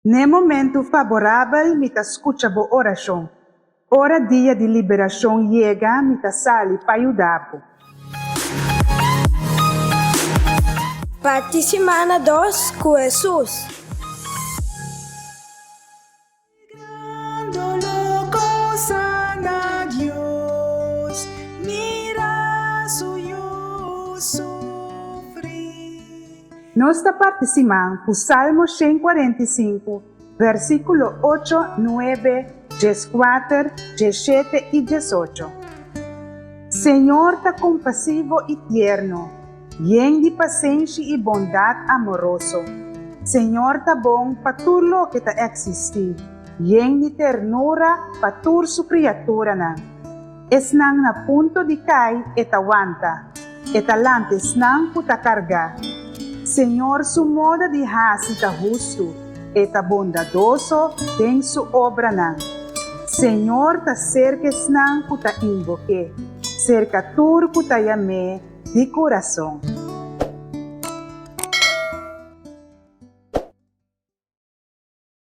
N'e momentu faborabel mi ta skucha bo orashon. Ora dia di liberashon yega mi ta sali pa yuda bo. Parti simana dos ku Hesus. Nos ta parti siman ku Salmo 145, versíkulo 8, 9, 14, 17 i 18. Señor ta kompasivo i tierno, yen di pasenshi i bondat amoroso. Señor ta bon pa tur loke ta eksistí, yen di ternura pa tur su kriaturanan. Esnan na punto di kai e ta wanta, e ta lanta esnan ku ta kargá. Señor su moda di hasi ta hustu, e ta bondadoso den su obranan. Señor ta serka esnan ku ta inbok'é, serka tur ku ta yam'é di kurason.